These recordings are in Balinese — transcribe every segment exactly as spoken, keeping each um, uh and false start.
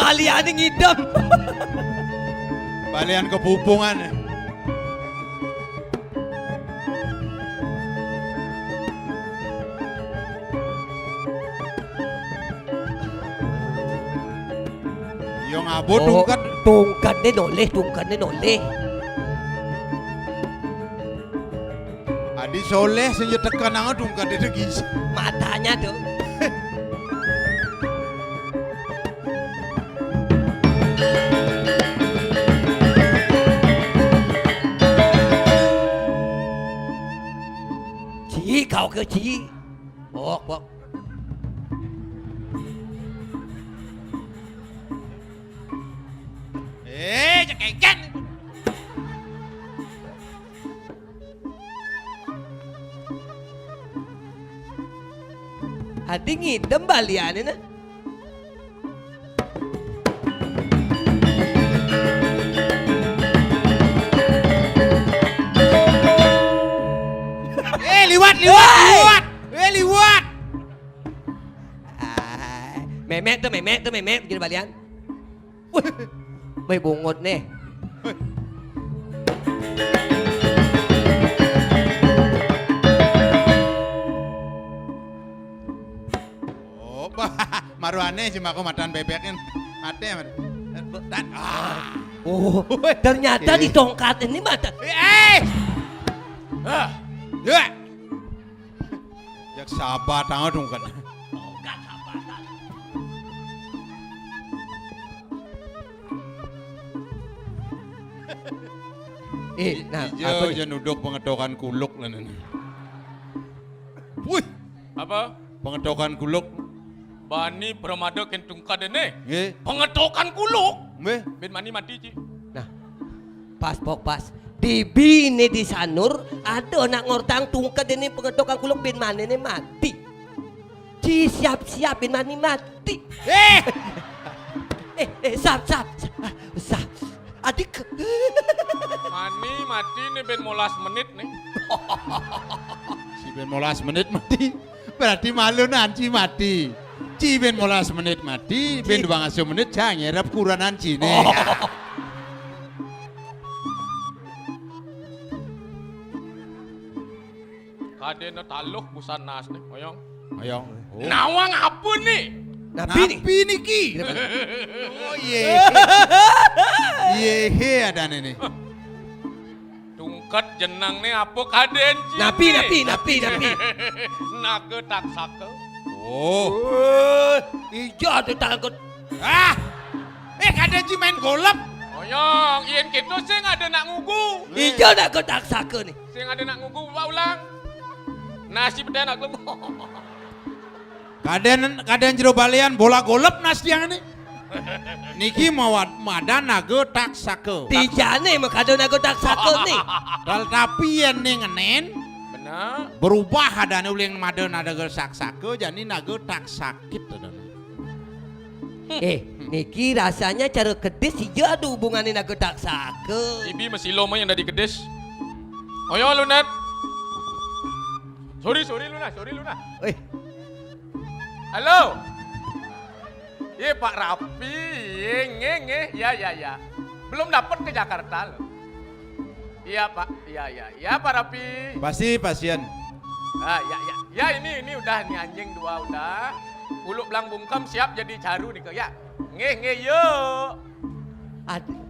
Baliané ngidem. Balian kepupungan. Yo ngabo. Oh, tungkat. Tungkatné nolih, tungkatné nolih. Adi Soleh sing nyetekan nang tungkat itu gis. Matanya tuh. Ci, kau ke ci. Bok, bok. Eh, cekeken. Adi ngidem baliané nah. Eh, liwat, liwat, hei! Liwat. Eh, liwat. Ah, mémé tuh, mémé tuh, mémé jadi balian. Wih, baé bungut nih. Oh, bah, maruané cuma aku matan bébékin. Mati, mati. Dan, ah. Oh, ternyata di tongkat ini mata. Eh, eh. Ah. Ya. Jak sabatang dong kan. Tongkat sabatan. Eh, nah, ijo apa nih? Aja nuduk pengetokan kuluk lah ini. Wih, apa? Pengetokan kuluk. Bani pramada kén tungkadné. Nggih. Pengetokan kuluk. Nggih. Bin mani mati, Ci. Nah, pas, Pok, pas. Di bini di Sanur, ada anak ngortang tungkadné pengetokan kuluk bin maniné mati. Ci siap-siap bin mani mati. Eh! Eh, eh, sap, sap, sap, sap. Adik. Mani mati nih bin molas menit nih. Si bin molas menit mati. Berarti malu nanti mati. Ci bin molas menit mati, bin dua ngasuh menit, cang nyerep kuranan cine. Oh. Kadéna taluh busan nas nih, oyong. Oyong. Oh. Nawang apa nih? Napi nih? Napi niki? Oh, iya. Iya, adané nih. Tungked jenengné apa kadén, Ci? Napi, napi, napi, napi. Naga Taksaka. Oh. Eh, ija ada tangkut. Ah. Eh, kadén Ci main golep. Oyong, yén kéto sing ada nak ngugu. Ija Naga Taksaka nih. Sing ada nak ngugu, Pak ulang. Nasi bedé nak ngugu. Kadén, kadén jero balian bola golep nas tiang ini. Niki mawat madan Naga Taksaka. Tijané mah kadén Naga Taksaka nih. Tetapi yén ning ngenen, bener. Berubah adané uling madan Naga Taksaka, jani Naga Taksakit adané. Eh, niki rasanya cara kedis ija ada hubungané Naga Taksaka. Ibi masilo mah yang dadi kedis. Oyo, Lunet. Sorry, sorry, Luna, sorry, Luna. Eh. Halo. Iya, Pak Rapi. Iya, nggih, nggih. Ya, ya, ya. Belum dapat ke Jakarta, loh. Iya, Pak. Iya, iya. Ya, Pak Rapi. Pasti pasien. Ah, ya, ya. Ya, ini, ini udah, nih anjing dua udah. Kuluk belang bungkem siap jadi caru nih, ya. Nggih, nggih, yuk. Aduh.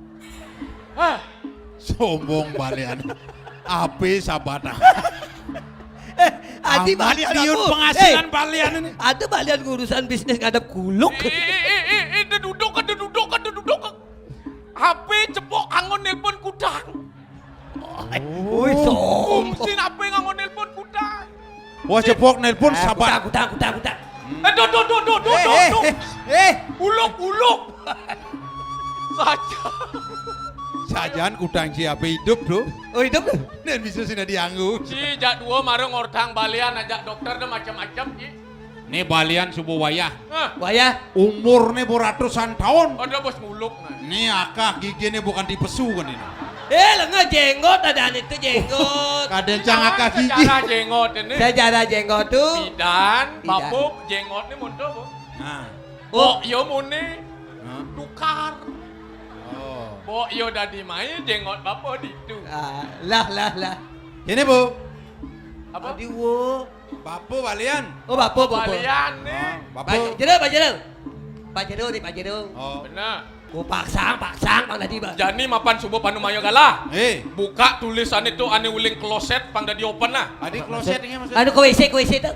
Hah. Sombong balian. Ape sabatan. Eh, adi balian piun aku. Penghasilan eh, balian ini. Ada balian ngurusan bisnis ngadep kuluk. Eh, eh, eh, eh, eh, duduk, duduk, duduk. H P cepok anggon nelpon kudang. Wih, sombong. Fungsi apa yang nganggo nelpon kudang? Wah, cepok nelpon eh, sabar. Kudang, kudang, kudang, kudang. Eh, duh, duh, duh, duh, duh, eh, duh, eh, duh. Eh, eh. Uluk, uluk. Saja. Sajaan kudang si apa hidup, Bro? Oh, hidup. Nen bisa sih dianggu. Si jak dua marang ortang balian ajak dokter deh macam-macam, Ci. Nih balian subuh wayah. Hah? Wayah. Umurnya beratusan tahun. Ada bos nguluk nah. Nih akah giginya bukan dipesu kan ini. Eh, lenga jenggot ada itu jenggot. Kadén cang akah gigi. Sejarah jenggot ini. Sejarah jenggot tuh. Bidan, bidan. Babuk, jenggotnya muncul, Bu. Nah. Bok, yo muni. Nah. Kok yo dadi main jengot bapak ditu. Ah, lah, lah, lah. Ini, Bu. Apa? Adi, wo. Bapak balian. Oh, bapak, bapak. Balian nih. Ah, bapak. Pak Jero, Pak Jero. Pak Jero nih, Pak Jero. Oh. Benar. Ku paksang, paksang, Bang, tadi, Bang. Jani mapan subuh panu mayo galah. Eh. Buka tulisan itu ane uling kloset, Bang, tadi open lah. Adi kloset ini maksudnya? Anu, ke W C, ke W C itu.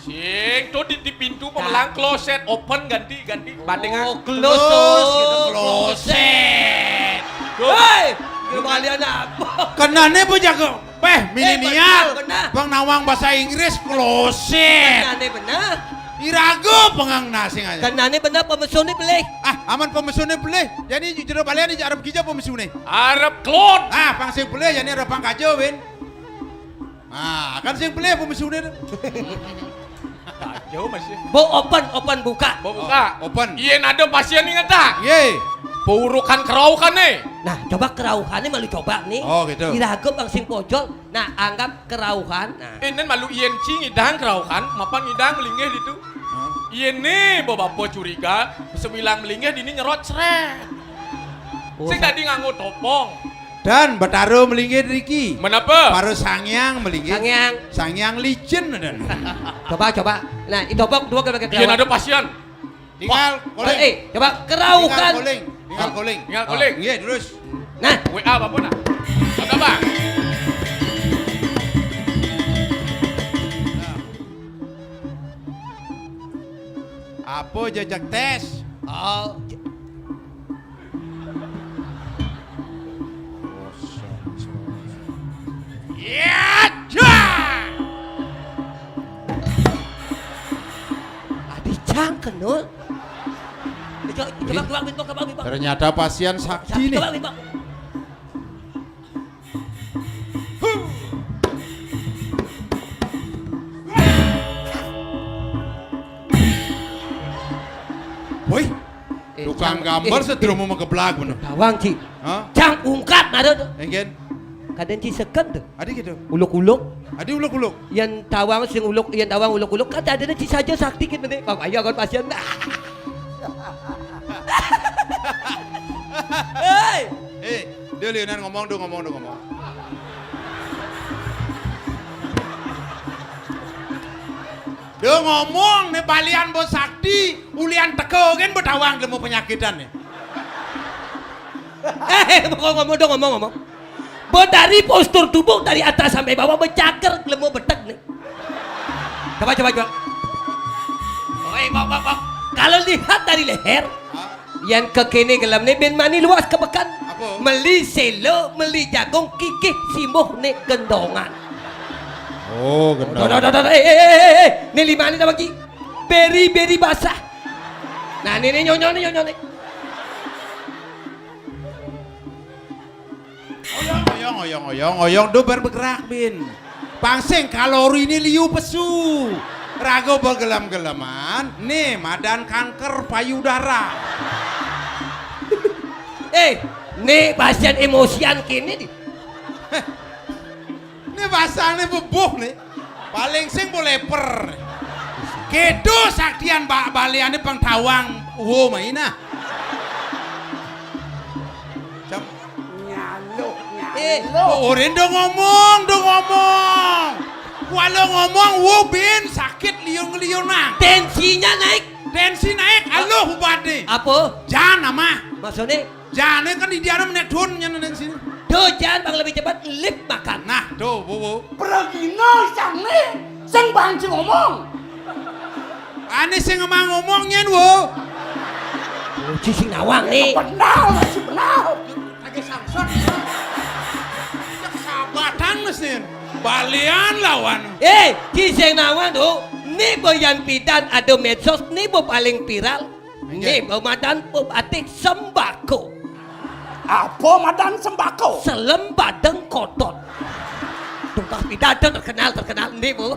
Sing, tuh di, di pintu pemelang kloset, open, ganti, ganti, bandingan. Oh, close, close, gitu, close. Kloset. Tuh. Hei, kembalian apa? Kenane bu jago? Peh, milenial. Bener, bener. Bang nawang bahasa Inggris, kloset. Kenane bener. Irago pengang nasing aja. Kenane bener pemesune belih. Ah, aman pemesune belih. Jadi jero balian di arep gija pemesune. Arep klon. Ah, pang sing belih, jadi arep pang kajo, Win. Ah, kan sing beli apa mesune tu? Jauh masih. Bo open, open buka. Bo buka. Oh, open. Iya, ada pasien ni ngata. Ye. Perukan kerauhan ni. Nah, coba kerauhan ni malu coba ni. Oh, gitu. Iraga bang sing pojol. Nah, anggap kerauhan. Nah. Eh, nan malu yen ci ngidang kerauhan, mapan ngidang melinggih ditu. Hah? Yen ni bo bapa curiga, sebilang melinggih dini nyerot sret. Oh, sing sa- tadi nganggo topong. Dan Betara melinggih riki. Menapa? Para sangyang melinggih. Sangyang. Sangyang licin dan. Coba, coba. Nah, itu bok dua kali. Iya, ada pasien. Tinggal. Wah, koling. Eh, coba keraukan. Tinggal koling. Tinggal koling. Tinggal koling. Ah, iya, terus. Nah. W A apa pun, nah. Apa, Bang? Nah. Apa jejak tes? Oh, je- Ya, ja! Adi cang kenul. Coba, coba, coba, coba, coba. Ternyata pasien sakti nih. Coba, coba. Woi, eh, tukang gambar eh, sedromo eh, mengkeblak bener. Tawang, Ci. Hah? Cang ungkat ada tu. Engken. Kadang ci seken tu. Adi gitu. Uluk-uluk. Adi uluk-uluk. Yang tawang sing uluk, yang tawang uluk-uluk kan ada ci saja sakti gitu nih. Bang, ayo kan pasien. Hei. Eh, dia liunan ngomong, dia ngomong, dia ngomong. Dia ngomong, nih balian bos sakti, ulian teko kan betawang lemu penyakitan nih. Eh, eh, ngomong, ngomong, dia ngomong, ngomong. Bo dari postur tubuh dari atas sampai bawah becaker lemu betek nih. Coba, coba, coba. Oi, bok, bok, bok. Kalau lihat dari leher, hah? Yang kekene gelem ni bin mani luas ke pekan. Apa? Meli selo, meli jagung, kikih simbuh ni gendongan. Oh, gendongan. Dah, dah, dah, dah. Eh, eh, eh, eh, eh. Ni lima ni dah bagi. Beri, beri basah. Nah, ni, ni, nyonyo ni, nyonyo ni. Oyong, oyong, oyong, oyong, oyong, do bar bergerak, Bin. Pangsing kalori ni liu pesu. Raga bergelem-geleman, nih madan kanker payudara. Eh, nih pasien emosian kini di. Nih pasang nih bebuh nih. Paling sing boleh per. Kedo saktian bak baliane pang tawang. Wo maina. Cam. Nyaluk, eh, nyaluk. Orang dong ngomong, dong ngomong. Walau ngomong, wo bin sakit liung-liung nang. Tensinya naik. Tensi naik, aluh ubat nih. Apa? Jangan nama. Maksudnya? Jane kan di dia menek dun nyen nang sini. Duh, jan bang lebih cepat lip makan. Nah, tuh, bu, bu. Pergina sing ne, sing banci ngomong. Ane sing emang ngomong nyen, wo. Uji sing nawang nih. Benar, si benar. Kage Samson. Cek sabatan mesin. Balian lawan. Eh, ki sing nawang tuh. Ni bo yan pidan ada medsos, ni bo paling viral. Nggih. Nggih, pemadan pembatik sembako. Apa madan sembako? Selem badeng kotot. Tungkah pidada terkenal, terkenal. Nggih, Bu.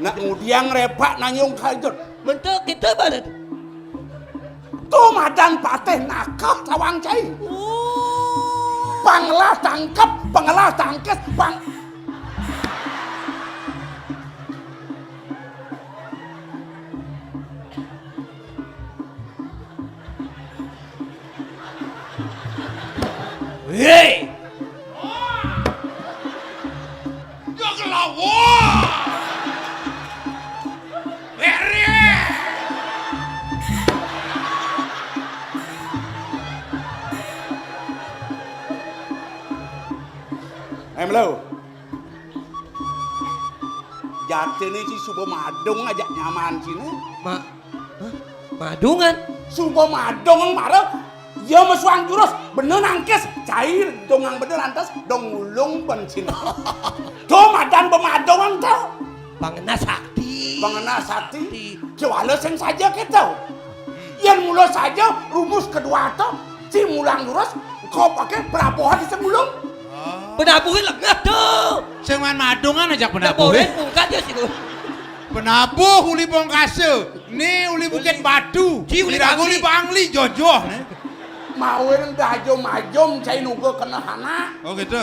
Nak ngudiang repak nanyung kajut. Mentuk kita badan. Tumadan patih nakah tawang cai. Oh. Pangelah tangkep, pangelah tangkis, pang- Hei! Ya kelawa. Heri. Em lo. Jatine ci suba madung ajak nyaman cine. Ma-, hah? Madungan? Suba madung mara. Ya mesuang jurus, bener nangkis, cai dongang bener lantas, dong ngulung ben cine. To madan bemadungan to. Pangena sakti. Pangena sakti. Sakti. Cewala sing saja keto. Yen mula saja rumus kedua to, ci mulang lurus, engko pake penabuhan sing ulung. Penabuhe lengeh to. Sing man madungan ajak penabuhe. Penabuhe pungkat ya sih. Penabuh uli Pongkase, ne uli Bukit Batu, ci uli Bangli. Uli Bangli jojoh ne. Mawe nang dajum-ajum cai nuga kena anak. Oh gitu.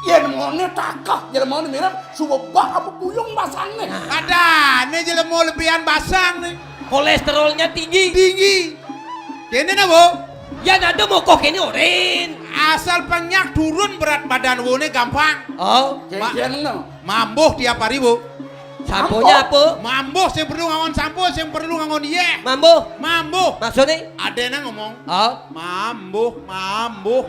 Yen mone takeh, yen mone mirip suba bak apa buyung basangne. Adane jelema lebihan basang ne. Kolesterolnya tinggi. Tinggi. Kene na, Bu? Ya, nanti mokoh kene oren. Asal penyak turun berat badan wone gampang. Oh. Ma-, Kene no. Mambuh tiap hari, Bu. Samponya apa? Mambuh sing perlu ngangon sampo, sing perlu ngangon yeh. Mambuh. Mambuh. Maksudnya? Ada nang ngomong. Oh. Mambuh, mambuh.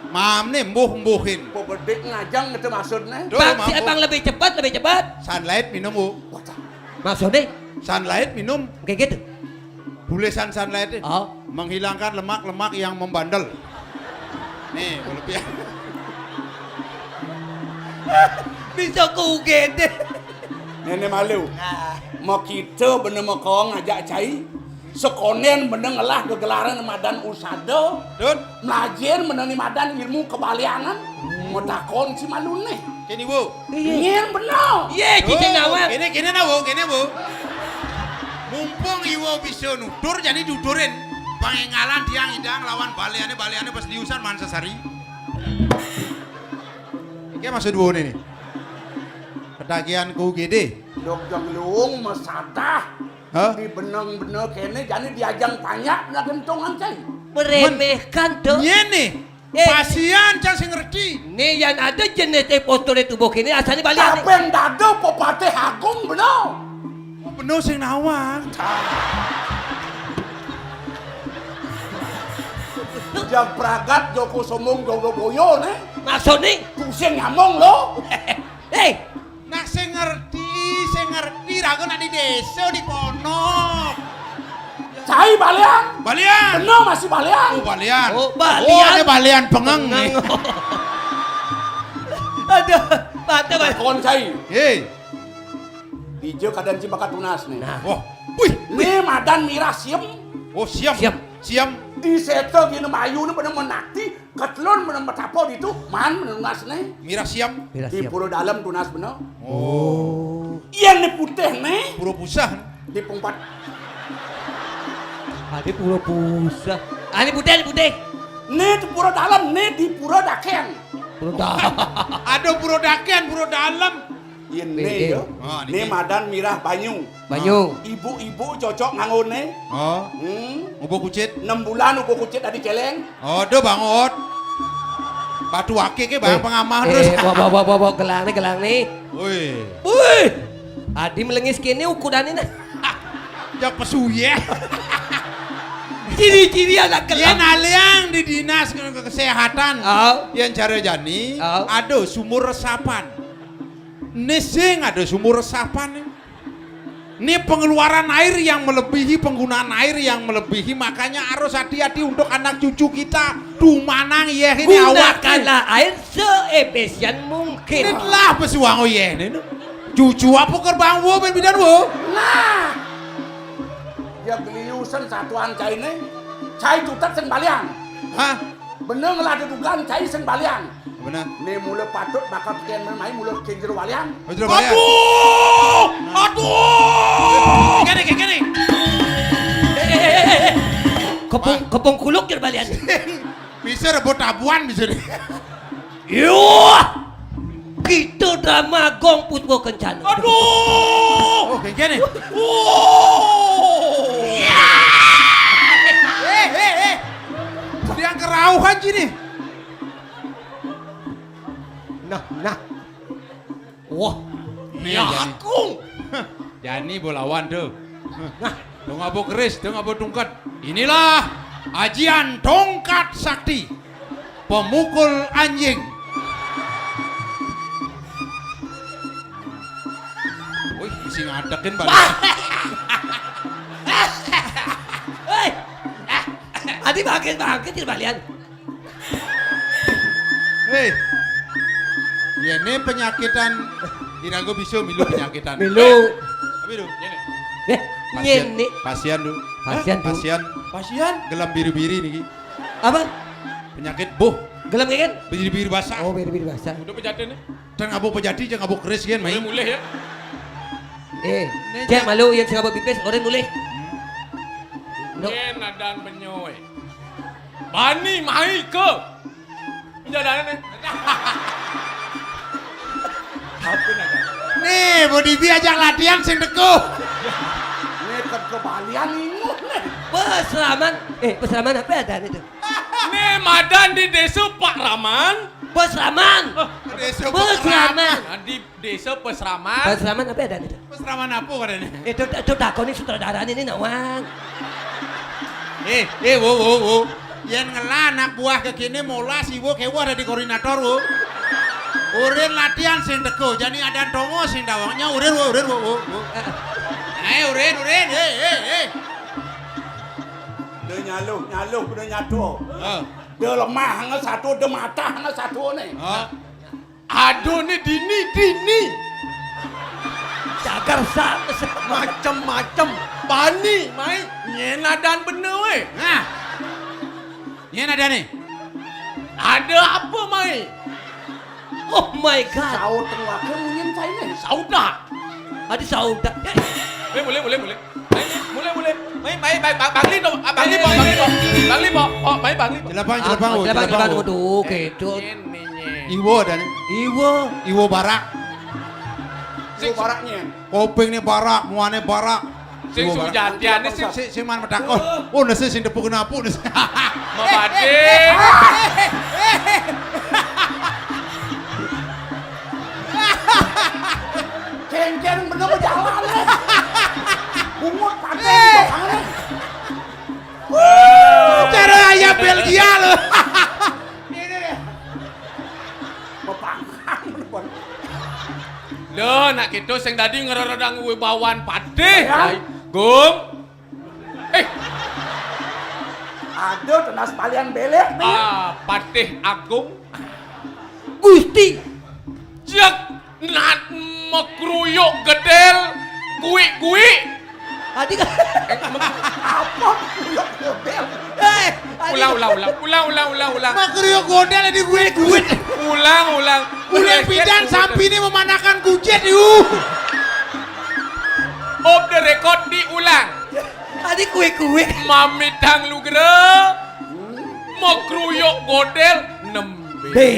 Mam ne mbuh-mbuhin. Kok bedik ngajang itu maksudnya? Tuh, Bang, si mambuh. Abang lebih cepat, lebih cepat. Sunlight minum, Bu. Wacah. Maksudnya? Sunlight minum. Kayak gitu. Tulisan Sunlight itu. Oh. Menghilangkan lemak-lemak yang membandel. Nih, kalau pi- Bisa ke U G D. Nene malu. Nah. Mau kita bener mau kau ngajak cai. Sekonen bener ngelah gegelaran madan usada. Dun. Melajen bener ni madan ilmu kebaliangan. Mau takon si malu nih. Kene, Bu. Iya. Nyen bener. Iya, cicing Oh, nawang. Kene, kene na, Bu, kene, Bu. Mumpung iwo bisa nutur, jadi tuturin. Pangengalan tiang idang lawan baliane, baliane pas liusan man sesari. Iki maksud wone nih. Pedagian ku gede. Dok jang luung masadah. Hah? Di beneng-beneng kene jane diajang tanya na gentongan cai. Meremehkan, Dok. Nyene. Eh. Pasian cang sing ngerti. Nih yang ada jenis posture tubuh kene asale balik. Kapan dado pepatih agung bener. Oh, bener sing nawang. Jang pragat Joko Sombong Joko Boyo ne. Maksud nih? Pusing nyamong lo. Eh, Nah, sing ngerti, sing ngerti, raga nak di desa, di ponok. Cai balian. Balian. Bener masih balian. Oh, balian. Oh, balian. Oh, ada balian pengeng nih. Pengeng. Aduh, mata, Bang. Kon cai. Hei. Dija keadaan ci bakat tunas nih. Nah. Wah. Wih. Nih madan mirah siem. Oh, siam. Siam. Siam. Di seta gini mayu nih pada menakti. Ketelun bener betapa ditu, man bener tunasne. Mirah siam. Mirah siam. Di pura dalem tunas bener. Oh. Iya ne putih ne. Pura pusah. Di pungpat. Ade pura pusah. Ah, ini putih, ini putih. Ne di pura dalem, ne di pura daken. Pura dalem. Ada pura daken, pura dalem. Yen ne Bede. Ya. Ah, niki. Ne madan mirah banyu. Banyu. Ibu-ibu cocok nganggone. Oh. Hmm. Ubo kucit. Enam bulan ubo kucit adi celeng. Aduh, bangot. Batu akik ke bayang Eh, pengamah eh, terus. Bawa, bawa, bawa, bawa, gelang nih, gelang nih. Woi. Wih. Adi melengis kene ukurannya nah. Jak pesuye. Ciri-ciri anak Yen gelang. Aliang di dinas ke-, kesehatan. Oh. Yang cara jani, Oh. Ada sumur resapan. Ini sing ada sumur resapan nih. Ini pengeluaran air yang melebihi, penggunaan air yang melebihi, makanya harus hati-hati untuk anak cucu kita. Dumanang yeh ini awak. Gunakanlah air seefisien mungkin. Ini telah pesuang oh yeh ini. Cucu apa kerbang wo ben bidan wo? Nah. Ya geliusan satuan cai ini. Cai tutet sing balian. Hah? Bener ngelah ada dugaan cai sing balian. Bener. Nih mula patut bakal pikiran main mula ke jero walian. Oh, jero walian. Aduh! Aduh! Kene, kene, kene. Eh, eh, eh, eh, eh. Kepung, Wah. Kepung kuluk jero balian. Bisa rebut tabuan bisa nih. Yuh! Kita drama Gong Puspa Kencana. Aduh! Oh, kene. Oh! Eh, eh, eh. Dia kerauhan sini. Nah, nah. Wah, nih, ya jani. Aku. Jani bolawan tuh. Nah, dong abo keris, dong abo tungkat. Inilah ajian tongkat sakti. Pemukul anjing. Wih, mesti ngadekin balik. Hei, adi bangkit-bangkit ya balian. Hei, ya ini penyakitan. Irago bisa milu penyakitan. Milu. Tapi lu, ini. Ya, ini. Pasian tuh. Pasian tuh. Pasian. Pasian. Gelam biri-biri nih. Apa? Penyakit buh. Gelam kan? Biri-biri basah. Oh, biri-biri basah. Udah pejaten nih. Jangan ngabuk pejati, jangan ngabuk keris kan, main. Mulai ya. Eh, cek malu yang sing ngabuk pipis, orang mulai. Yen adan benyoe. Bani mai ke. Penjadane. Nih, Bodi Bi ajak latihan sing teko. Nih, kan kebalian ini. Peseraman, eh peseraman apa ada nih tuh? Nih, madan di desa Pak Raman. Peseraman. Oh, desa Pak Raman. Nah, di Desa Pesraman. Pesraman apa ada nih? Pesraman apa ada nih? Itu itu takoni sutradara ini nawang. Eh, eh, wo wo wo. Yang ngelah anak buah kekini mola siwo kewa ada di koordinator wo. Urin latihan sing teko, jadi ada tongo sing dawangnya urin wo urin wo wo. wo. Eh, urin urin, eh eh eh. Dia nyaluh, nyaluh, dia nyatu. Oh. Dia lemah nge satu, dia matah nge satu nih. Oh. Aduh ni dini dini. Cagar sak. Macem-macem. Bani mai. Nyen adan bener weh. Nah. Nyen ada ni. Ada apa mai? Oh my god. Saut tengah ke munyin saya ni. Saudah. Ada saudah. Eh boleh boleh boleh. Mulai mulai. Mai mai mai Bang Bangli no. Ah, Bangli po, Bangli po. Bangli po. Oh, mai Bangli po. Jelabang jelabang. Jelabang jelabang. Waduh, kedo. Iwo dan Iwo. Iwo barak. Iwo baraknya. Koping ni barak, muane barak. Sing sujatiane sing sing man medakon. Oh, nese sing depu kenapu nese. Mabade. Cengkeng bener jalan. Bungut pakai tangan. Wuh, cara ayam Belgia lo. Ini deh. Pepangkang. Lho, nak gitu sing dadi ngereredang wibawan patih. Ya. Gung. Eh. Aduh, tenas palian belek nih. Ah, patih agung. Gusti. Jek nat mekruyuk gedel kuik-kuik. Adi kan. Apa mekruyuk gedel? Eh, ulang, ulang, ulang, ulang, ulang, ulang, ulang. Mekruyuk godel di kuik-kuik. Ulang, ulang. Ulang pidan sampi ini memanakan kucit, yuk. Off the record diulang. Adi kuik-kuik. Mamitang lugra. Mekruyuk godel nembe.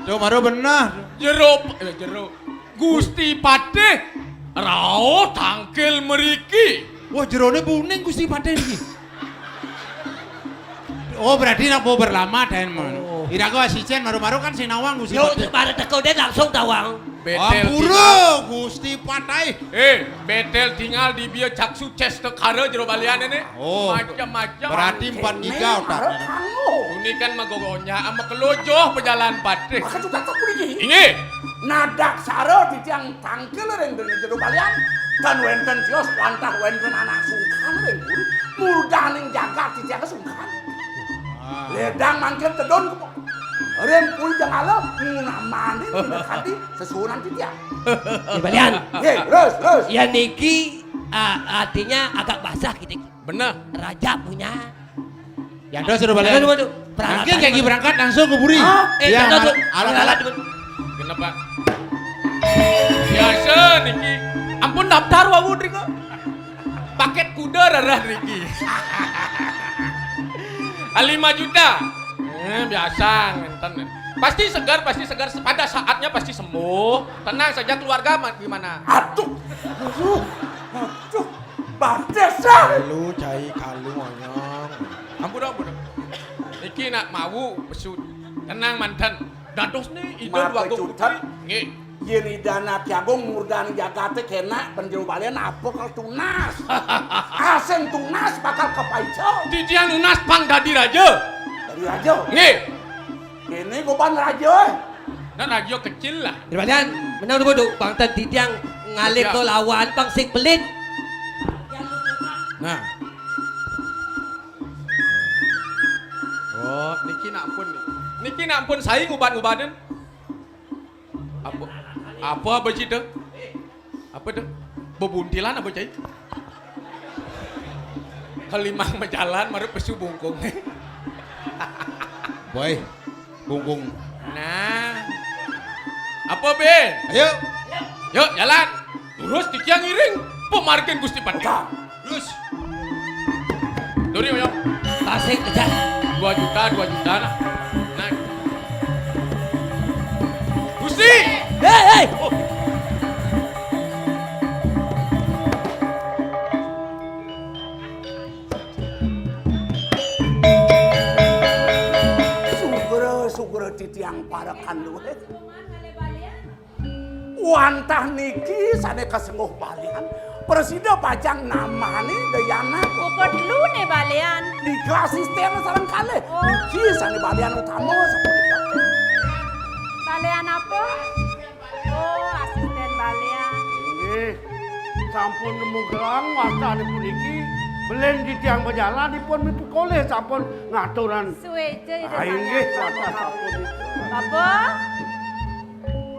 Tuh baru benar. Jeruk, eh, jeruk. Gusti Patih rao tangkil meriki. Wah, jerone kuning Gusti Patih iki. Oh, berarti nak mau berlama dan oh. Ira kau asisten baru-baru kan sinawang Gusti Patih. Yo, pada teko dia langsung tawang. Betel. Ampura Gusti Patai. Eh, betel tinggal di biar caksu ces tekara jero balian ini. Oh. Macam-macam. Berarti empat tiga otak. Ini kan magogonya sama kelojoh pejalan patih. Maka juga tak boleh. Ini. Nadak saro titiang tangkil ring dene jero balian. Kan wenten tios wantah wenten anak sungkan ring puri. Mudaning jagat titiang sungkan. Ledang mangkir tedon kepok. Ring puri jengala ngunamani dene kadi sesuunan titiang. Di balian. Ye, terus, terus. Ya niki uh, artinya agak basah gitu. Benar. Raja punya. Yang terus sudah balik. Aduh, aduh. Mungkin kayak berangkat langsung ke Buri. Hah? Eh, ya, alat-alat. Kenapa? Biasa niki. Ampun daftar wawu niki. Paket kuda rarah niki. Ah, lima juta. Eh, biasa ngenten. Pasti segar, pasti segar. Pada saatnya pasti sembuh. Tenang saja keluarga gimana? Aduh. Aduh. Aduh. Batis ah. Kalu cai kalu onyong. Ampun ampun. Iki nak mau besut. Tenang mantan. Dadosné Ida Dwagung Putri. Nggih. Yén Ida Anak Agung murdané jagaté kénak, ban jero balian apa kal tunas? Asing tunas bakal kapaica. Titiang nunas pang dadi raja. Dadi raja? Nggih. Kéné goban raja. Nah, raja kecil lah. Jero balian, menang dulu, Duk. Bangten titiang ngalih to lawan pang sing belin. Nah. Oh, niki nak pun. Niki nak pun sai ngubat-ngubatin. Apa, apa, apa, Cai, to? Apa to? Bebuntilan apa, Cai? Kalimang majalan, mara pesu bungkung. Boy, bungkung. Nah. Apa, Bé? Ayo. Yuk, jalan. Terus titiang ngiring. Pamargin Gusti Patih. Terus. Duri, Oyong. Tasik, kejar. Dua juta, dua juta, nah. Nah. Gusti! Hei, hei! Oh. Sugra, sugra titiang parekan duit. Wantah niki sané kasengguh balian, prasida pacang namané Dayana. Uga telu né balian. Nika asistén sareng kalih. Oh. Niki sané balian utama sapunika. Balian apa? Oh, asistén balian. Inggih. Sampun nemu gelang wantah puniki. Belin titiang majalan dipun mipekolih sampun ngaturan. Suwéja Ida. Ah, inggih, wantah sapunika. Bapak?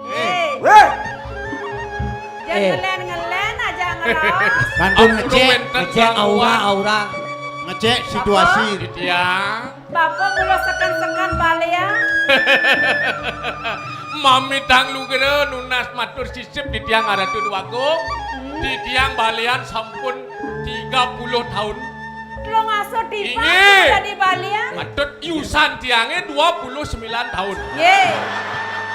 Hei. Wéh. Jangan ngelen-ngelen aja ngeraos. Kantun ngecek, ngecek aura, aura. Ngecek situasi. Titiang. Bapak mula seken-seken balian. Mamitang lugra nunas matur sisip titiang Ratu Dwagung. Hmm. Titiang balian sampun tiga puluh tahun. Telung asa tipat dadi balian. Patut yusan tiangé dua puluh sembilan tahun. Nggih.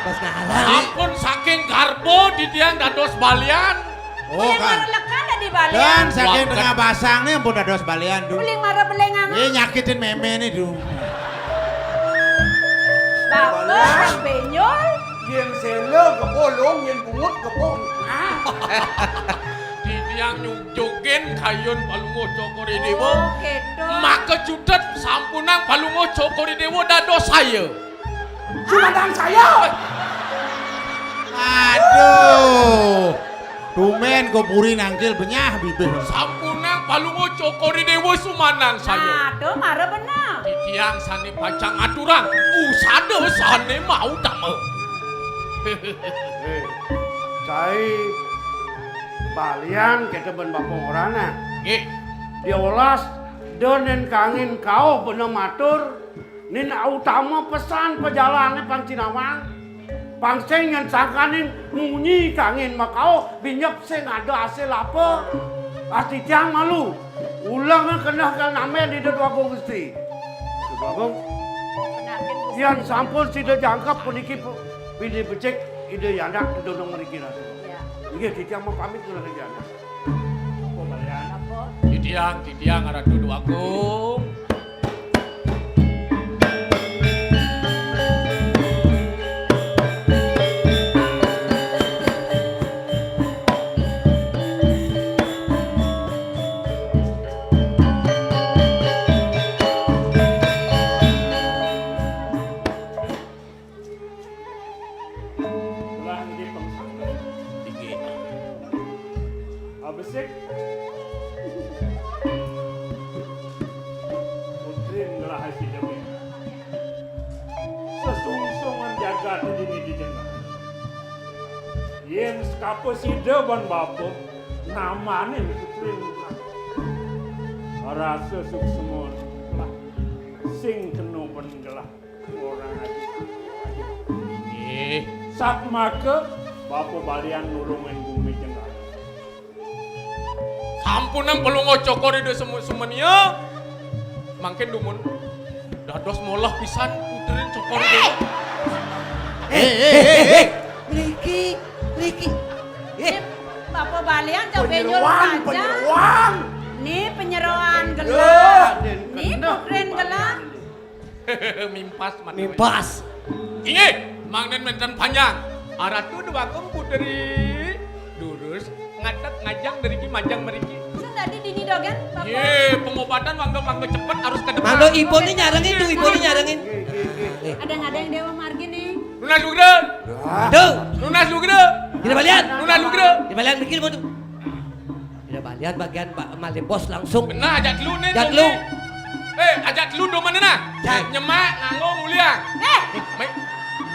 Pas ngalah. Sampun saking garba titiang dados balian. Oh, uling kan. Mara lekan dadi balian. Dan saking tengah basang nih ampun dados balian, Du. Uling mara belengangan. Ini nyakitin mémé nih, Du. Bapak benyol. Yén séla kepolong, yén bungut kepong. Ah. Titiang nyujugin kayun Palungguh Cokor I Déwa. Oh, kéto. Maka cutet sampunang Palungguh Cokor I Déwa dados saya. Sumanang saya. Aduh. Tumén go puri nangkil benyah bibih. Sampunang Palungguh Cokor I Déwa sumanang saya. Aduh, mara bener. Titiang sané pacang ngaturang usada sané mautama. Eh, cai balian kéto bén bapa orana. Nggih. Diolas denen kangin kauh bena matur, nin utama pesan pajalané pang cinawang. Pang sing nyén sangkanin munyi kangin makauh binyep sing ada hasil apa. Ati tiang malu. Ulang keneh kan amén Ida Dwagung Gusti. Dwagung. Yén sampun sida jangkep puniki pu-, bini becik Ida Yanak Dunung mriki Ratu. Iya. Inggih titiang mapamit nunas Ida Yanak. Titiang, titiang Ratu Dwagung. Gelah inggih pang sangga. Inggih. Abesik. Putrin gelah sida. Sesungsungan jagat dini didengar. Yén sekapa sida ban bapa, namané putrin. Rasa suksma lah. Sing kena ban gelah. Orang aja. Nggih. Satmaka bapa balian nulungin bumi Jenggara. Sampunang Palungguh Cokor Ida semu-, semenia. Mangkin dumun dados molah pisan putrin Cokor Ida. Eh, eh, eh, eh. Mriki, mriki. Eh. Bapa balian jauh benjol panyeroan, saja. Panyeroan. Ni panyeroan gelah. Ni putrin gelah. Mimpas, mata. Mimpas. Inggih. Mangnen menten panjang. Aratu dua puteri. Durus, ngadeg, ngajang, deriki, majang, meriki. Sun tadi dini dogen, Bapak? Ye, pengobatan mangga-mangga cepet harus ke depan. Mangga ibu ni nyarengin tuh, ibu ni nyarengin. Ada nggak ada yang Dewa Margi nih? Nunas Nugra. Aduh. Nunas Nugra. Tidak balian. Nunas Nugra. Tidak balian mikir mau tuh. Tidak balian bagian Pak Malin Bos langsung. Benar, ajak dulu nih. Ajak dulu. Eh, ajak dulu dong mana nah? Ya. Nyemak nganggo mulia. Eh.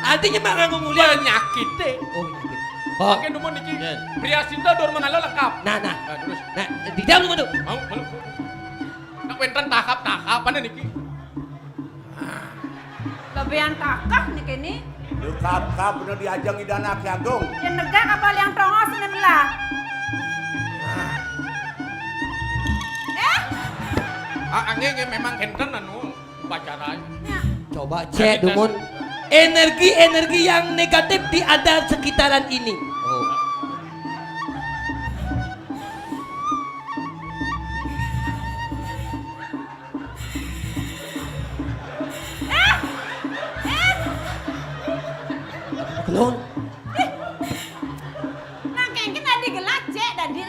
Artinya Pak nganggo mulia. Penyakit deh. Oh, penyakit. Oh. Oke, dulu niki. Ya. Pria Sinta dur mengalo lengkap. Nah, nah. Nah, terus. Nah, di dalam dulu. Mau, belum. Nak wenten tahap-tahap mana niki? Babean kakah niki ni. Lengkap-lengkap bener diajeng Ida Anak Agung. Yang negak apa yang tongos ini belah? Eh? Ah, angge, angge memang kenten anu upacara. Ya. Coba cek dumun energi-energi yang negatif di ada sekitaran ini. Oh. Kelon. Nah, kengken tadi gelak, cek, tadi.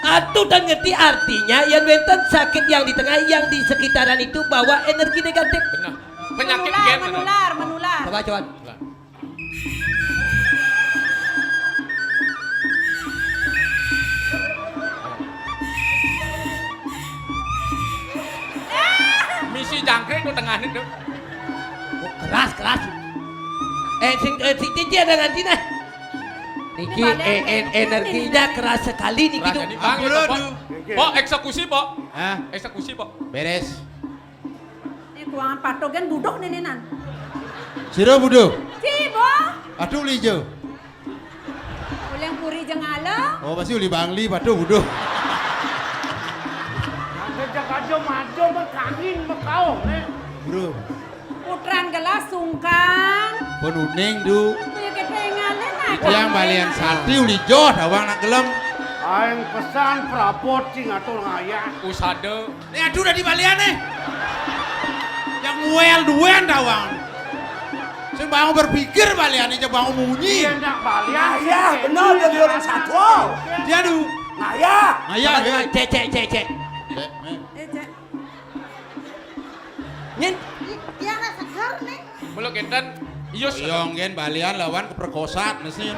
Atuh dan ngerti artinya, yang wenten sakit yang di tengah, yang di sekitaran itu bawa energi negatif. Benar. Penyakit menular, gen, menular, menular. Coba, coba. Misi jangkrik tuh tengahnya tuh. Oh, keras, keras. Eh, sing, eh, sing cici ada nganti nah. Niki, eh, en-, energinya keras sekali niki tuh. Keras ini, Bang, itu, Pok. Pok, eksekusi, Pok. Hah? Eksekusi, Pok. Beres. Ini kuangan patuh gen buduh nininan. Sira buduh? Cibo. Aduh, uli ijo. Uli yang puri jeng ala. Oh, pasti uli Bangli, patuh buduh. Ada jagajo majo mekangin mekau, nih. Bro. Putran gelas sungkan. Penuning, du. Punya ketenganan aja. Yang balian sati uli joh, dawang nak gelem. Aing pesan prabot sing atur ngayah. Usada. Nih, aduh, udah dibalian nih. Yang muel duen dawang. Sing bangun berpikir balian aja bangun munyi. Iya, nak balian. Nah, iya, bener, jadi orang satu. Dia du. Nah, ya. Nah, ya, coba, ya. Coba, cek, cek, cek, cek. Cek, nih. Eh, cek. Nyen. Ih, dia nggak seger nih. Mula kenten, iyo seger. Yang gen balian lawan keperkosaan, mesin.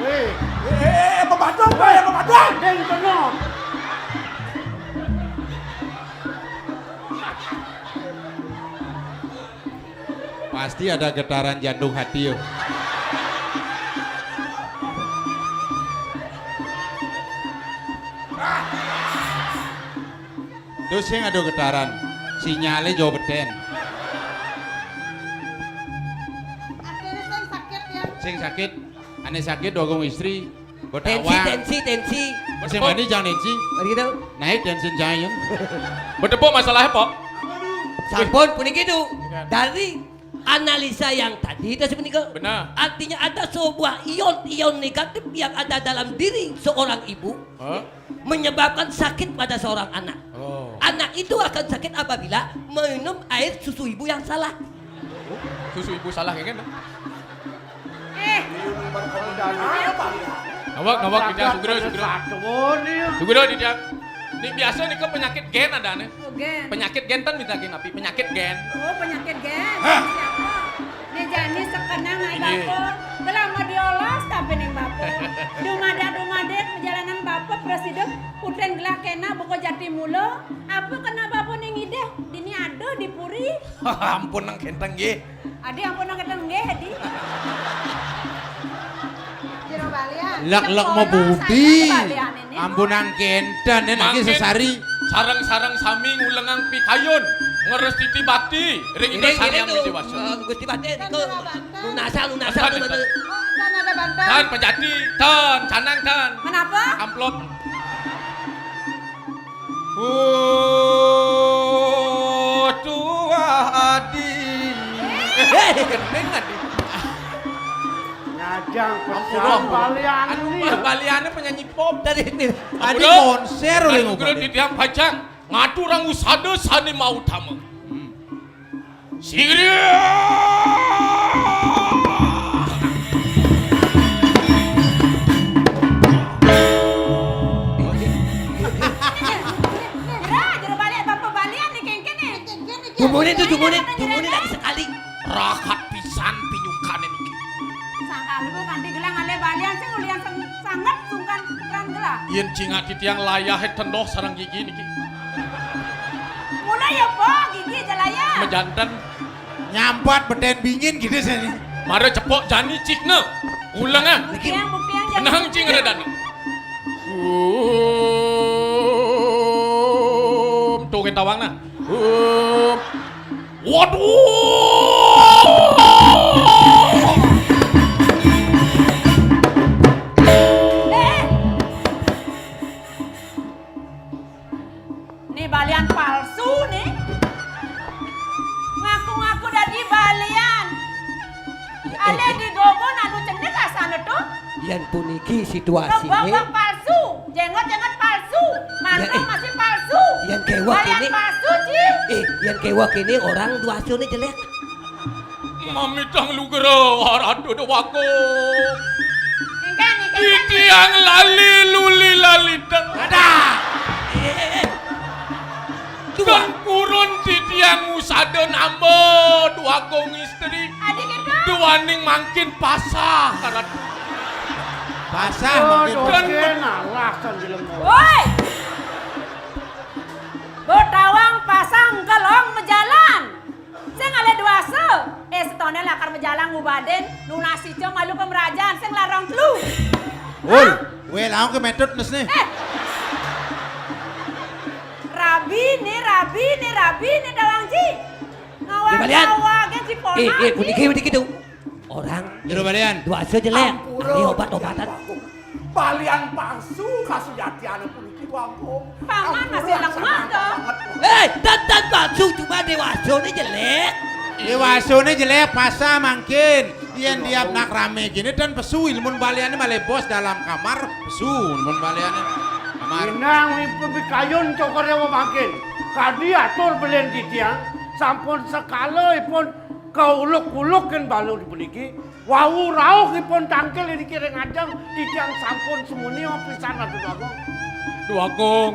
Weh. Eh, eh, eh, pembantu apa ya, pembantu? Deng, kena. Pasti ada getaran jantung hati, yo. Terus sing ada getaran, sinyalnya jauh beten. Artinya sing sakit ya? Sing sakit, ane sakit dogung istri, tensi, tensi, tensi. Sing mani jangan tensi. Mari gitu. Naik tensi jangan. Bedebok masalahnya, Pok. Sampun, puniki, Du. Dari analisa yang tadi, itu sebenarnya benar. Artinya ada sebuah ion-ion negatif yang ada dalam diri seorang ibu. Hah? Menyebabkan sakit pada seorang anak. Oh. Anak itu akan sakit apabila minum air susu ibu yang salah. Susu ibu salah, ya kan? Eh. Nawak, nawak, tidak, sugro, sugro. Sugro, tidak. Ini biasa nih ke penyakit gen ada nih. Oh, gen. Penyakit gen kan minta gen api, penyakit gen. Oh, penyakit gen. Hah? Siapa? Dia jani sekenang ai bapa. Gelama diolas tapi ning bapa. Dumadak-dumadik perjalanan bapa presidup, putren gelah kena buka jati mula. Apa kena bapa ning ideh? Dini ada di puri. Ampun nang kenteng nggih. Adi ampun nang kenteng nggih, Adi. Jero balian. Lek, lek mau budi. Ampun nang kenten, ini lagi sesari. Sareng-sareng sami ngulengang pikayun, ngeres titi bakti ring Ida Sang Hyang Widi Wasa. Eh, Gusti Bakti, niku lunasa, lunasa. Banten, tuh, Banten. Oh, kan ada Banten. Tan pejati, tan canang, tan. Kenapa? Amplop. Oh, tuah adi. Eh, gendeng adi. Nah, Ajang pesan balian. Anu mah baliannya penyanyi pop. Tadi ini, tadi konser. Anu oleh ngubah. Titiang pacang ngaturang usada sané mautama. Hmm. Sirih. Jero balian, bapa balian né kéngkén né. Jumune tuh, jumune, jumune lagi sekali. Rahat pisan pinyungkané niki. Sangkan lu kanti gelah ngalih balian sing ulian sang-, sanget sungkan pikiran gelah. Yén cingat titiang layahé tendoh sareng gigi niki. Mula ya, Po, gigi aja layah. Majanten. Nyampat betén bingin gitu sini. Mara cepok jani cikna. Ulang ah. Buktian, buktian, jani. Benang cing redan. Um, tuh ketawang nah. Um. Waduh. Eh. Né balian palsu né. Ngaku-ngaku dadi balian. Alih di dogon anu cenah asané to. Yén puniki situasiné. Rok palsu, jéngot-jéngot palsu, mantel masih palsu. Yén kéweh kéné. Balian palsu, Ci. Eh, yén kéweh kéné orang duasané jelék. Mamitang lugra, Ratu Déwagung. Éngkén, éngkén. Titiang lali luli laliteng. Ada. Eh, eh, eh. Kan purun titiang ngusadan amba Déwagung istri. Adi kéto. Duaning mangkin pasah, Ratu. Pasah mangkin. Dosa nalah kan jelema. Woi. Betawang pasang gelong majalan. Sing ngalih duasa. Eh, setoné lakar majalan ngubadin, nunas ica malu ka merajan, sing larang telu. Woi, wé laung ke metut nes nih. Eh. Rabi né, rabi né, rabi né, Dawang Ji. Ngawag-ngawag, Ji Ponang, eh, eh, Ji. Puniki, puniki tuh. Orang. Jero balian. Duasa jelék. Ampura, ari obat-obatan. Balian palsu kasujatiané puniki, Bagong. Paman masih lemah, to? Eh, dan, dan palsu cuma déwasané jelék. Déwasané jelék, pasah mangkin. Yén diap nak ramé kéné dan pesu, lamun baliané malih bos dalam kamar, pesu, lamun baliané. Kamar. Inang mimpi pikayun Cokor Déwa mangkin. Kadi atur belén titiang, sampun sekala ipun kauluk-uluk kén balu puniki. Wau rauh ipun tangkil niki ring ajeng, titiang sampun sumuni pisan, Ratu Déwagung. Déwagung,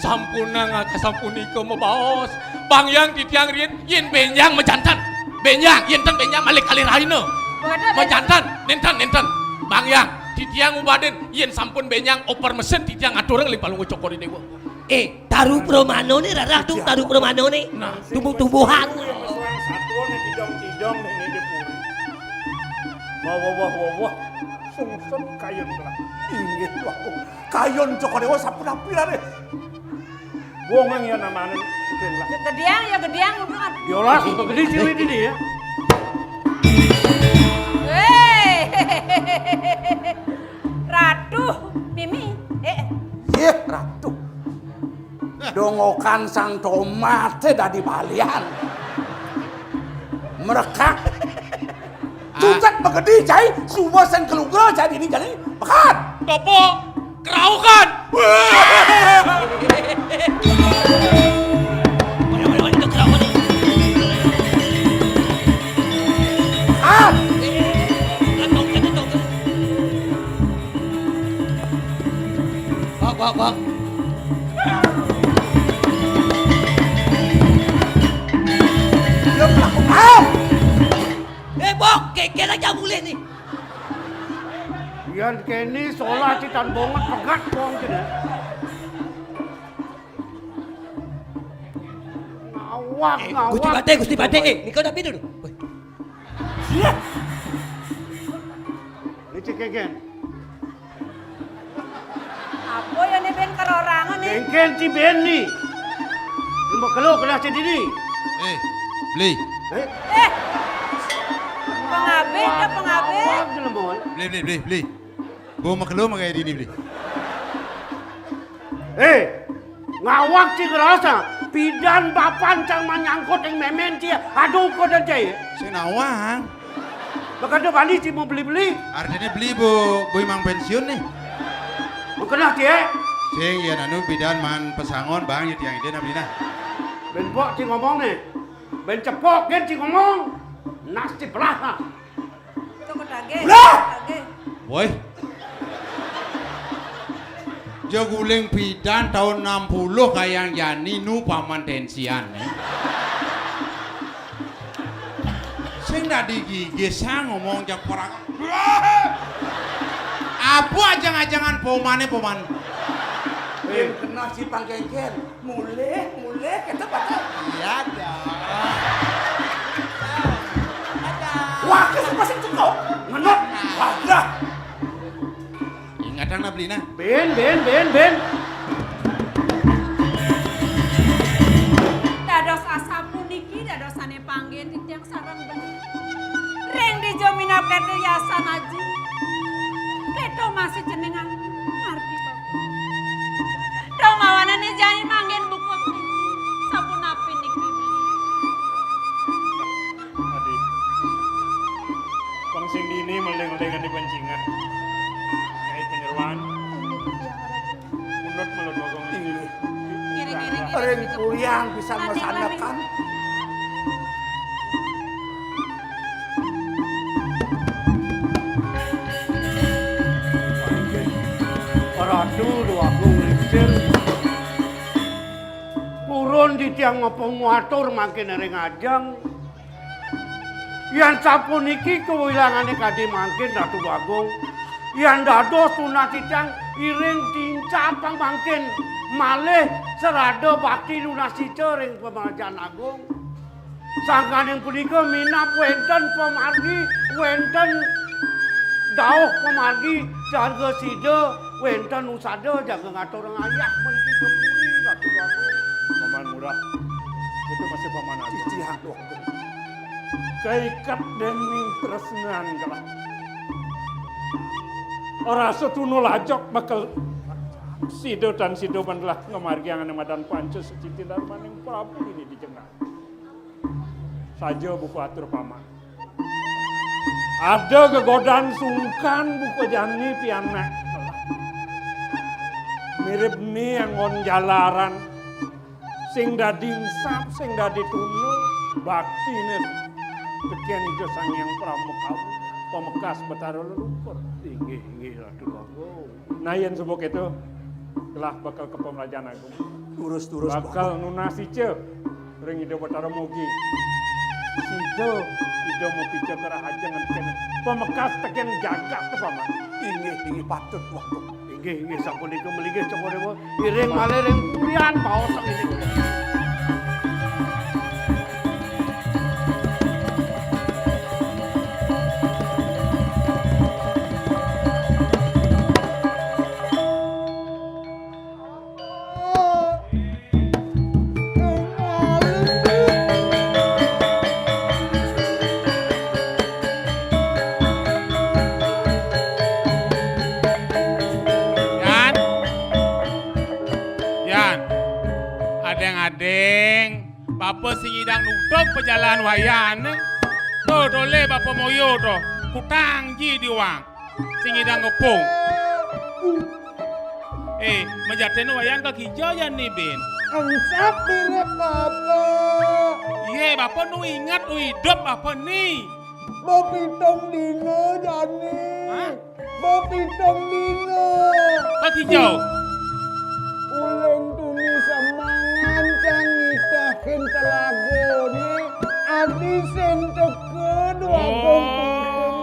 sampunang kasampunika mabaos. Bang Hyang titiang riin, yén bénjang majanten. Bénjang, yén ten bénjang malih kalih rahina. Waduh, majanten, nénten, nénten. Bang Hyang, titiang ngubadin, yén sampun bénjang oper mesin, titiang aturang ring Palungguh Cokor Déwa. Eh, Taru Pramana né, rarah tuh, Taru Pramana né. Nah. Tumbuh-tumbuhan. Satua né tidong-tidong né di puri. Wah, wah, wah, wah, wah. Sungsut kayun lah. Inggih, wah, wah. Kayun Cokor Déwa sapunapi lah né. Wong yang ya namanya. Gedéang ya, gedéang. Yolah, gedé cilik ini ya. Wéh. Ratu, Mimi. Eh. Yéh, Ratu. Dongokan sang tomat dadi balian. Merekak. Ah. Cucet magedi, cai, suba sing kalugra, cai, dini jani. Pekat. Topo, keraukan. Ah. Bok, bok, bok. Lu pelaku mau. Eh, bok, geger aja mulih nih. Yan kéné solah citan bonget pegat wong kéné. Ngawak, eh, ngawak. Gusti Patih, Gusti Patih, eh, nika tapi dulu. Woi. Iya. Ini cek kéngkén. Apa ya né bén karorangan né? Kéngkén ci bén né. Lu mau kelo kena ci dini. Eh, beli. Eh? Eh. Pengabih, ya pengabih. Apa jelema? Beli, beli, beli, beli. Gua mau kelo mau kayak dini, beli. Eh, ngawak ci ngerasa. Pidan bapan cang manyangkut yang memen ci. Aduh, kok dan cai. Sing nawang. Makanya bani ci mau beli-beli. Artinya beli bu, bu imang pensiun nih. Mengkena cie. Sing ya nanu bidan man pesangon bang ya tiang ide nabi nah. Ben pok ci ngomong nih. Ben cepok gen ci ngomong. Nas ci belah nah. Cukup lagi. Lah! Lagi. Woi. Jaguling pidan tahun enam puluh kayang jani nu paman tensian, eh. Sing dadi gigis, ah, ngomong jak perang. Apa ajang-ajangan pomane, poman? Yang kena si pangkengken. Mulih, mulih, kita baca. Iya dong. Wah, kita masih cukup. Ngenot. Wadah. Ingat dong, nah, beli, nah. Ben, ben, ben, ben. Dados asapuniki, dados sane panggen titiang sareng bener. Ring dija minab kete yasan aji. Keto masih jenengan ngarti, Bapak. Dong awanane jai manggen buka. Sapunapi niki? Adi. Pang sing dini meling-melingan di pancingan. Nyai Panyeroan. Munut malu dua gong. Inggih. Ngiring-ngiring. Ring kuryang bisa masandekan. Ratu Dwagung Lingsir. Purun titiang mapanguwatur mangkin ring ajeng. Yan sapuniki kawilangane kadi mangkin, Ratu Bagong, yan dados tunas titiang iring tincapang mangkin malih sarada bakti nunas ica ring pamrajan agung. Sangkaning punika minab wenten pamargi, wenten dauh pamargi, jaga sida, wenten usada jaga ngaturang ayah puniki ka puri, Ratu Bagong. Paman Murah, itu masih paman aja. Cicihan waktu. Kaiket dening tresnan kalah. Rasa tunul ajok bakal sida tan sida mandelah ngamargiang ane madan panca suci tindarmaning Prabu dini di jengah. Saja buka atur paman. Ada gegodan sungkan buka jani pianak. Mirip ni anggon jalaran. Sing dadi ensap, sing dadi tuna, baktine teken Ida Sang Hyang Pramakawi, pamekas Betara Leluhur. Inggih, inggih, Ratu Bagong. Nah, yen suba keto, gelah bakal ka Pamrajan Agung. Turus, turus, bakal nunas ica ring Ida Betara Mogi. Sida, Ida mapica kerahajengan teken pamekas teken jagat, Paman. Inggih, inggih, patut, Bagong. Inggih, inggih, sapunika melinggih Cokor Dewa. Iring malih ring purian baos inggih. Yan. Yan. Adeng-adeng. Bapa sing nyidang nutup pajalan wayahne. To, tole bapa moyo to. Kutang ji diwang. Sing nyidang ngepung. Eh, majatene wayan ka kija jani, Bin? Engsap diri, Bapa. Iye, Bapa nu inget, nu idup Bapa ni. Bepitung dina jani. Hah? Bepitung dina. Ka kija? Uling tuni semangan cang ngitahin telagane. Adi sing teka dua. Oh,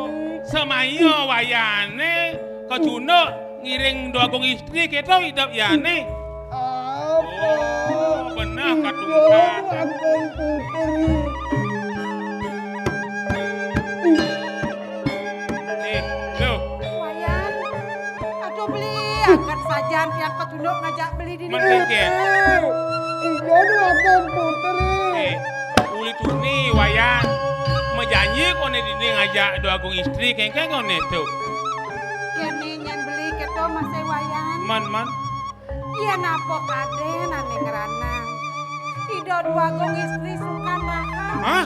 putri. Semaya wayane kacunduk ngiring Dwagung Istri keto idup yane. Apa? Oh, beneh katungkat. Dwagung Putri. Eh, lo. Wayan, aduh beli, angkat sajan tiang kacunduk ngajak beli dini. Men kengken. Iya, Dwagung Putri. Eh, uli tuni, Wayan. Majanji kone dini ngajak Dwagung Istri, kengken kone tu. Kene nyen beli keto masih Wayan. Man, man. Iya napa kaden ane ngranang. Ida Dwagung Istri sungkan rahan. Hah?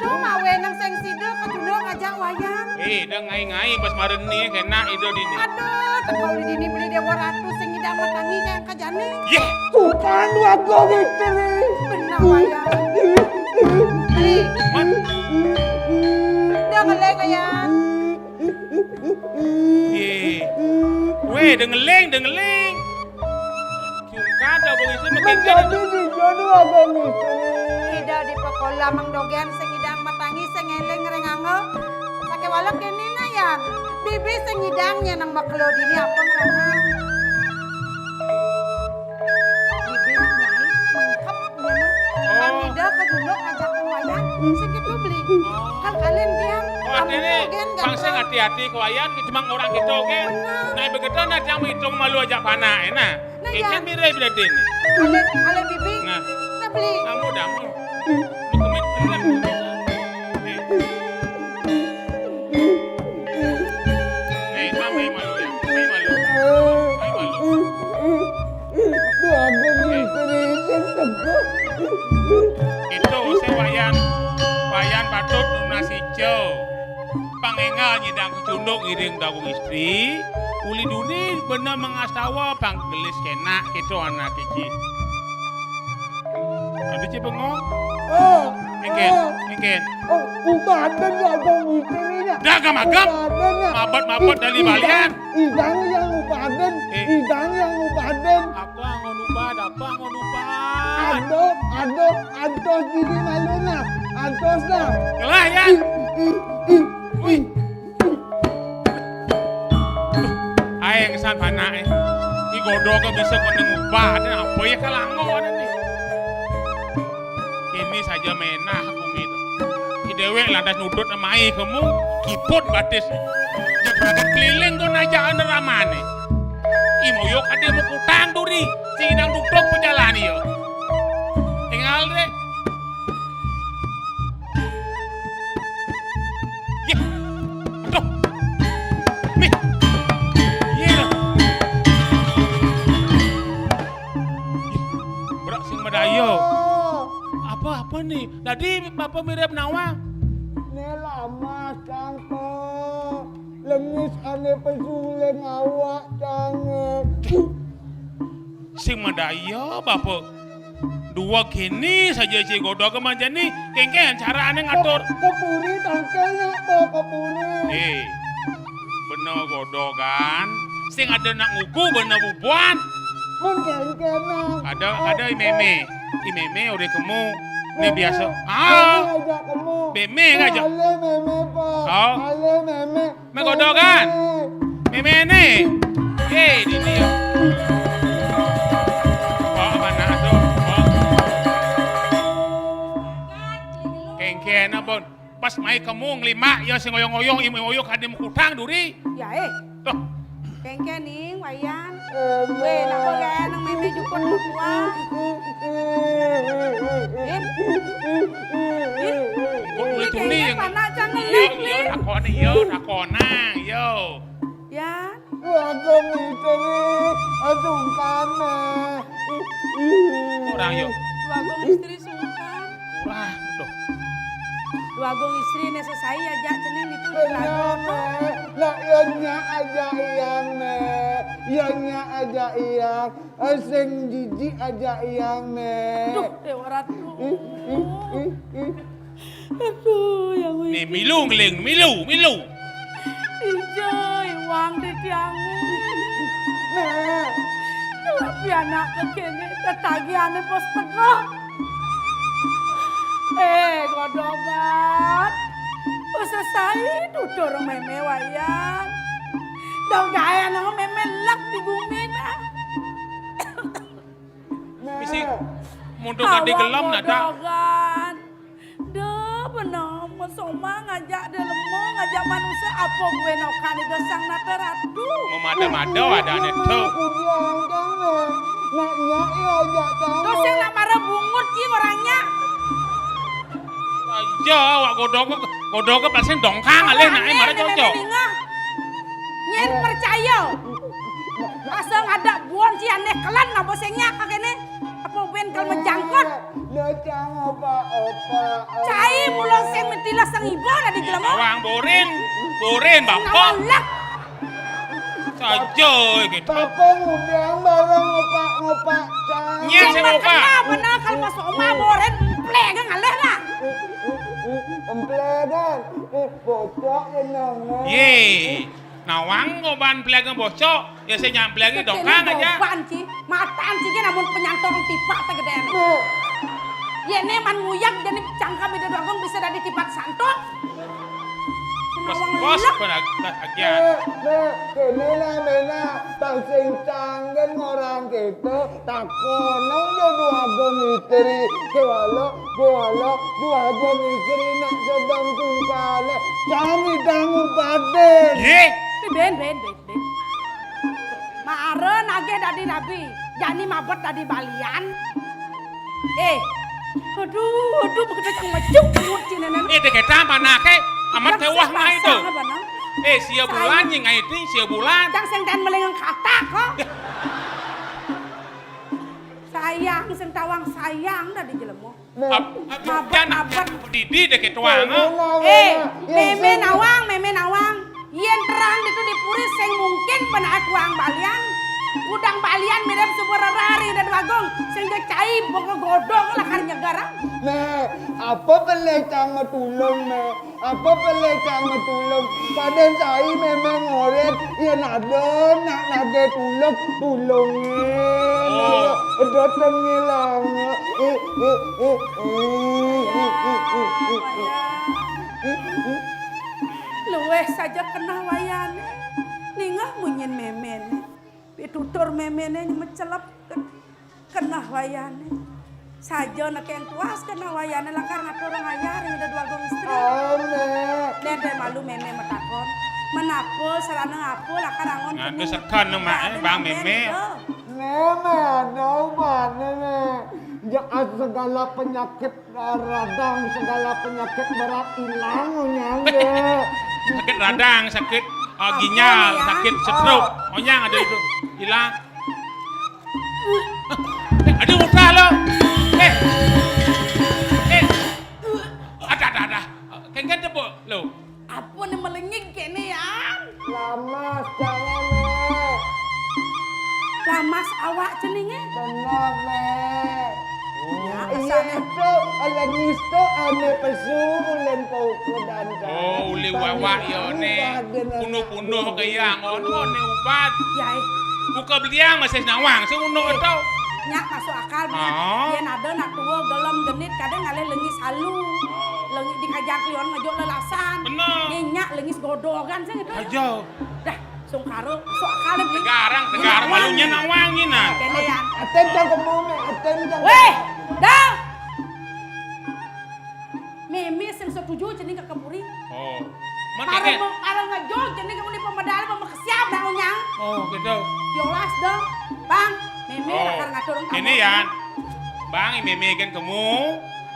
Tuh mawe nang sing sida kacunduk ngajak Wayan. Eh, dah ngai-ngai bas mareni kena ida dini. Aduh, teka uli dini beli Dewa Ratu sing ngidang matangi kayang kajani. Yeh. Sukan wago misteri. Benar, Wayan. Beli. Mat. Dah ngelek, Wayan. Yeh. Weh, dengeling, dengeling. Cungkada bang istri makin. Menjadi di jodoh abang istri. Ida di pekola mang dogen sing ngidang matangi sing ngeleng ngerenganga. Sake walek kene na, Yan. Bibi sing ngidang nya nang makelo dini apa ngeranang. Bibi nang lain mangkep nya nang. Oh. Pang ida kajunduk ngajak Wayan. Sing gitu beli. Oh. Kan kalian biang. Oh, amun artine dogen bang sing ganteng. Hati-hati ke Wayan, cuma orang kita, oke? Benar. Nah, begitu nah, jangan hitung malu aja panak, enak. Nah, ya. Ikan mirip berarti ini. Ale, ale bibi. Nah. Nah, beli. Kamu dah, mu. Kemit, kemit. Nih. Nih, kamu malu ya. Kamu malu. Kamu malu. Itu aku misteri sing teko. Itu si Wayan. Wayan patut nunas ijo. Pang énggal nyidang kecunduk ngiring dawuh istri, uli duni bener mengastawa pang gelis kénak kéto anak iki. Adi ci bengong? Oh, éngkén, oh. Éngkén. Oh, ubaden ya dong istri nya. Dah agam-agam. Ubaden ya. Mabet-mabet dari balian. Idang yang ubaden. Eh. Idang yang ubaden. Apa ngon ubad, apa ngon ubad? Aduh, aduh, aduh, gini malu nah. Aduh dah. Ngelah ya. Ih, ih, ih, ih. Wih. Aé ngesan panak, eh. Ki godok bisa kena ngubah, ada apa ya kalango ada nih. Ini saja menah aku gitu. Ki déwék lantas nudut amai kamu, kiput batis. Dia berangkat keliling kok najaan ramane. Ih, moyok ada mau kutang duri, sing idang duduk pejalan iya. Tinggal deh. Yeh. Aduh. Mih. Yeh. Brak sing madaya. Oh. Apa, apa nih? Tadi Bapak mirip nawang. Né lamas, Kang, to. Lemis ané pesuleng awak, Kang. Sing madaya, Bapak. Dua kini saja si godok manjani, kéngkén cara ané ngatur. Ke, ke puri tangkelnya, to, ke puri. Eh, bener godokan. Sing ada nak nguku, bener bubuan. Mun kéngkén, nah. Ada, ada i mémé. I mémé udah kemu. Ini biasa. Ah. Aja kemu. Mémé aja. Ale mémé, Pak. Oh. Ale mémé. Mé godokan. Mémé né. Eh, di dia. Oh, mana tuh? Oh. Kéngkén apa? Pas mai kamu ngelima, ya sing ngoyong-ngoyong, imu ngoyong kadé mukutang duri. Ya, eh. Tuh. Kéngkén ning, Wayan. Wéh, napa gaé nang mémé juput buah? Ih. Ih. Kok lucu nih yang panak cang ngelik, yo, yo, takoné, yo, takonang, yo. Ya. Waduh, mikir, aduh, kané. Orang, yo. Wagung istri sungkan. Wah, tuh. Wagung istri né sesai aja cening itu. Bener, dilagu. Nak, yo, nyak aja iyang, né. Yo, nyak aja iyang. Eh, sing jijik aja iyang, né. Duh, Déwa Ratu. Ih, ih, ih, ih. Aduh, yang. Nih, milu ngeling, milu, milu. Ija iwang di tiang. Nah. Tapi anak kéné tetagihané pos tegak. Eh, godogan. Wis selesai tutur mémé Wayan. Dong gaé nang mémé lek di bumi nah. Misi muntung adi gelem nada. Godogan. Duh, bener, mesoma ngajak dia lemo, ngajak manusia, apa gue nokan itu sang nata ratu. Memada-mada ada ané tuh. Nak nyak ya ajak tahu. Terus yang nak marah bungut ki orangnya. Aja awak godok, godok pasti dongkang alih nak marah cocok. Nyén percaya. Asal ada buan si ané kelan apa sing nyak kéné. Apa ben kal menjangkut. Lah cang apa? Cai mula sing mitilah sing iba dadi jelema. Bawang borin, borin bapak. Nawang lek. Saja gitu. Bapak ngundang bareng ngopak-ngopak cai. Nyén sing ngopak. Kenapa nah kalau masuk omah borin emplek kan ngalih lah. Emplek kan. Eh, bocok ya nang. Ye. Nawang ngoban emplek bocok. Ya, sing nyampleng dongkang aja. Ban ci, matan ci ge namun penyantong tipak te gedene. Nah. Ye ne man nguyak jani cangka beda dua gong bisa dadi tipak santok. Bos, nawang bos, lelek. Nah, nah, kene lah mena bang sing canggen orang kita takonong ya dua gong istri kewala kewala dua gong istri nak sedang tungkale cang idang ubaden. Ye. Ben, ben, ben. Mara nagih dadi rabi, jani mabet dadi balian. Eh, aduh, aduh, begitu cang mecuk mulut cina nang. Eh, dek eta manake amat tewah ngai tu. Eh, sia bulan nying ngai tu, sia bulan. Cang sing tan melengeng katak kok. Sayang, sing tawang sayang dadi jelema. Nah. Ab-, ab-, mabet, jan mabet. Didi deh ketuang, ah. Eh, meme nawang, meme nawang. Yen terang ditu di puri sing mungkin penaat kuang balian. Udang balian mirip sumber rari dan wagung. Sing cai boko godong lakar nyegar, ah. Nah, apa pelih cang tulung, nah? Apa pelih cang tulung? Padan cai memang ngoret. Yen ada nak nagih tulung, tulunge. Oh. Dateng ilang. Luweh saja kenah wayane. Ningeh munyin memene. Pitutur memene mecelep kenah wayane. Saja nekeng puas kenah wayane lakar ngatur ngayah ring dua gong istri. Amin. Den, den malu meme metakon. Menapa sarana apa lakar angon. Ngadu kenu seken, Mak, eh, ade bang meme. Meme ada ubane, me. Ya, segala penyakit radang, segala penyakit berat ilang, nyangge. Sakit radang, sakit, ah, ginjal, sakit stroke. Onyang ada itu. Ilang. Eh, aduh, mudah lo. Eh. Eh. Ada, ada, ada. Kengken tepuk lo. Apa ni melengig kene, Yan? Lamas, jangan, Nek. Lamas awak ceninge? Benar, Nek. Ya, iya, asal, Nek. Itu, lengis tu ane pesu ulen pauku dan. Oh, uli wawak yo, Nek. Punuh-punuh ke yang, oh, ne ubat. Ya, eh. Buka beliang masih nawang, sing unduk itu. Nyak masuk akal, Bang. Oh. Yen ada nak tua, gelem, genit, kadang ngalih lengis halu. Lengis dikajak lion ngejuk lelasan. Bener. Yen nyak lengis godogan sih gitu. Aja. Dah, sungkara, masuk akal, Bang. Tegarang, tegarang, malunya nawang ni, nah. Kene, ya. Aten cang kemome, aten cang. Weh, dah. Meme sing setuju cening ka kemuri. Oh. Para para ngejo cening kemuri pemedal pemekesiap dah onyang. Oh, gitu. Yolas dong. Bang, meme lakar ngatur kamu. Ini, Yan. Bang, meme kan kamu.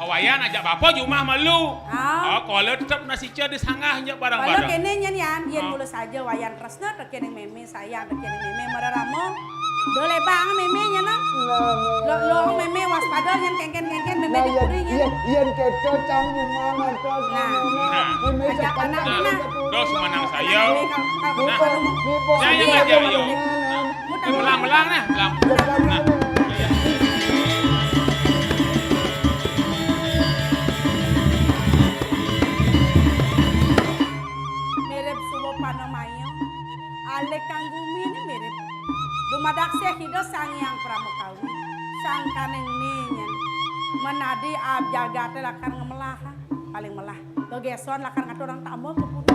Wayan ajak bapak jumah malu. Ah. Oh, kalau tetap nasi cia di sanggah nya barang-barang. Kalau kene nyen, Yan, yen mula saja Wayan tresna teken meme sayang, teken meme mararama. Boleh bang meme nya no. Lo, lo meme waspada yen kengken-kengken meme dipuri nya. Yen, yen keto cang bunga ngantos meme. Meme ajak anak. Dos manang saya. Meme kalau, kalau, kalau, ya, ya, ya, ya. Melang-melang nah, melang. Nah. Mirip suba panamaya. Alih kang gumi ni mirip. Dumadak sih Ida Sang Hyang Pramakawi. Sangkaning ni nyen. Menadi ab jagate lakar ngemelah. Paling melah. Gegeson lakar ngatur orang tambah ke puri.